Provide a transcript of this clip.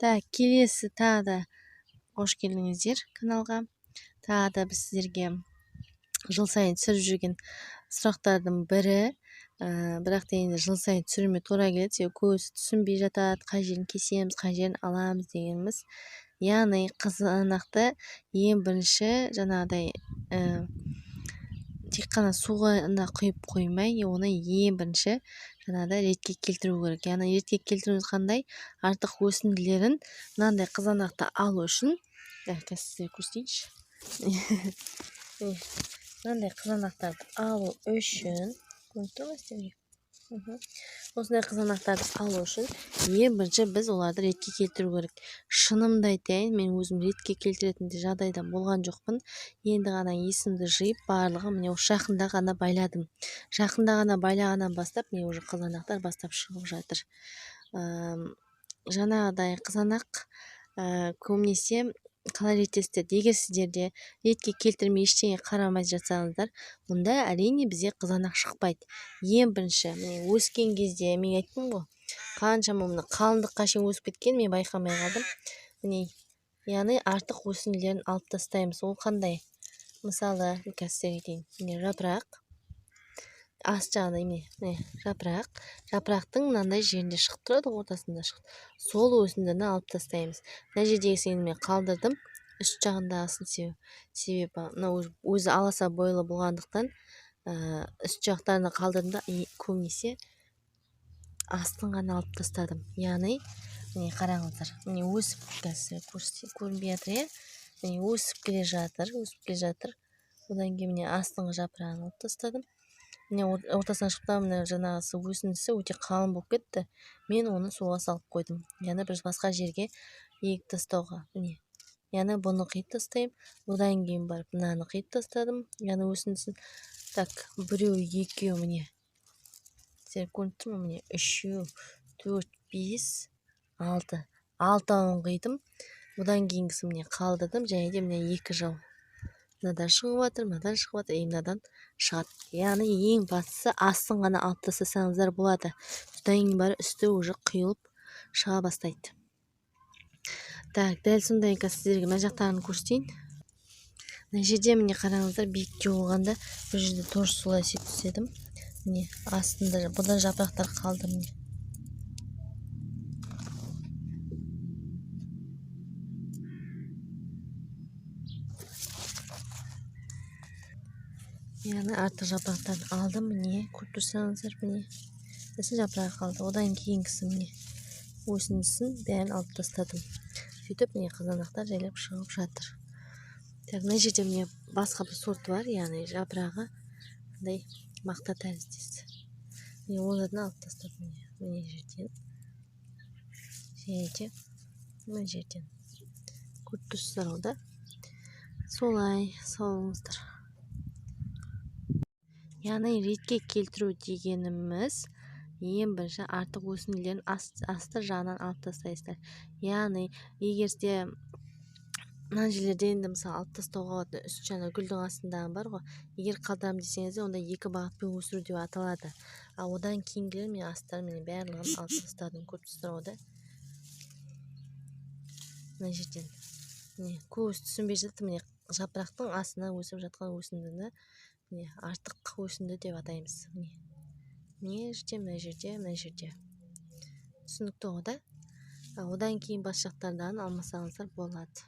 Так, келесі тағы да қош келдіңіздер каналға. Тағы да біз сіздерге жыл сайын түсіріп жүрген сұрақтардың бірі, бірақ та енді жыл сайын түсіруіме тура келеді, себебі көбісі түсінбей жатады, қай жерін кесеміз, қай жерін аламыз дегеніміз. Яғни қызанақты ең бірінші жаңағыдай, тек қана суға құйып қоймай, оны ең бірінші жаңағыдай ретке келтіру керек. Яғни ретке келтіруіміз қандай? Артық өсінділерін мынандай қызанақты алу үшін, қазір сіздерге көрсетейінші. Мынандай қызанақтарды алу үшін, көрініп тұр ма сіздерге? Осындай қызанақтарды алу үшін ең бірінші біз оларды ретке келтіру керек. Шынымды айтайын, мен өзім ретке келтіретін де жағдайда болған жоқпын. Енді ғана есімді жиып, барлығын міне осы жақында ғана байладым. Жақында ғана байлағаннан бастап міне уже қызанақтар бастап шығып жатыр. Жаңағыдай қызанақ, көбінесе қалай реттесіздер? Егер сіздерде ретке келтірмей ештеңе қарамай жатсаңыздар, онда әрине бізде қызанақ шықпайды. Ең бірінші міне өскен кезде мен айттым ғой, қаншама мына қалыңдыққа шейін өсіп кеткен, мен байқамай қалдым. Міне, яғни артық өсінділерін алып тастаймыз. Ол қандай? Мысалы, қазір сіздерге айтайын. Міне жапырақ, ас жағында міне жапырақ, жапырақтың мынандай жерінде шығып тұрады, ортасында шығып. Сол өсіндіні алып тастаймыз. Мына жердегісін мен қалдырдым, үст жағындағысын, себебі мына өзі аласа бойлы болғандықтан, үст жақтарына қалдырдым да, көбінесе астын ғана алып тастадым. Яғни міне қараңыздар, міне өсіп, қазір көрінбей жатыр, иә? Міне өсіп келе жатыр, өсіп келе жатыр. Одан кейін міне астыңғы жапырағын алып тастадым. Міне ортасынан шықты, міне жаңағысы өсіндісі өте қалың болып кетті. Мен оны суға салып қойдым. Яғни бір басқа жерге егіп тастауға. Міне. Яғни бұны қиып тастаймын. Одан кейін барып мынаны қиып тастадым. Яғни өсіндісін. Так, біреу, екеу, міне. Сіздер көрініп тұр ма? Міне үшеу, төрт, бес, алты. Алтауын қидым. Одан кейінгісін міне қалдырдым. Және де міне екі жау. Мынадан шығып жатыр, мынадан шығып жатыр, мынадан шығады. Яғни ең бастысы астын ғана алып тастасаңыздар болады. Содан кейін барып үсті уже құйылып шыға бастайды. Так, дәл сондай қазір сіздерге мына жақтарын көрсетейін. Мына жерде міне қараңыздар, биіктеу болғанда бұл жерде тоже солай сөйтіп істедім. Міне астында бұдан жапырақтар қалды міне. Яғни артық жапырақтарын алдым, міне көріп тұрсаңыздар, міне сосын жапырағы қалды. Одан кейінгісі міне өсіндісін бәрін алып тастадым. Сөйтіп міне қызанақтар жайлап шығып жатыр. Так, мына жерде міне басқа бір сорты бар, яғни жапырағы мындай мақта тәріздес. Міне оларды алып тастадым міне, мына жерден және де мына жерден. Көріп тұрсыздар ғой да? Солай салыңыздар. Яғни ретке келтіру дегеніміз ең бірінші артық өсінділерін асты жағынан алып тастайсыздар. Яғни егер сізде мына жерлерде енді мысалы алып тастауға болады, үст жағына гүлдің астындағы бар ғой, егер қалдырамын десеңіз де, онда екі бағытпен өсіру деп аталады. Ал одан кейінгілер мен астарын міне барлығын алып тастадым, көріп тұрсыздар ғой да? Мына жерден міне көбісі түсінбей жатыр, міне жапырақтың астына өсіп жатқан өсіндіні міне артық өсінді деп атаймыз. Міне мына жерде, мына жерде, мына жерде. Түсінікті ғой да? Одан кейін бас жақтардан алмасаңыздар болады.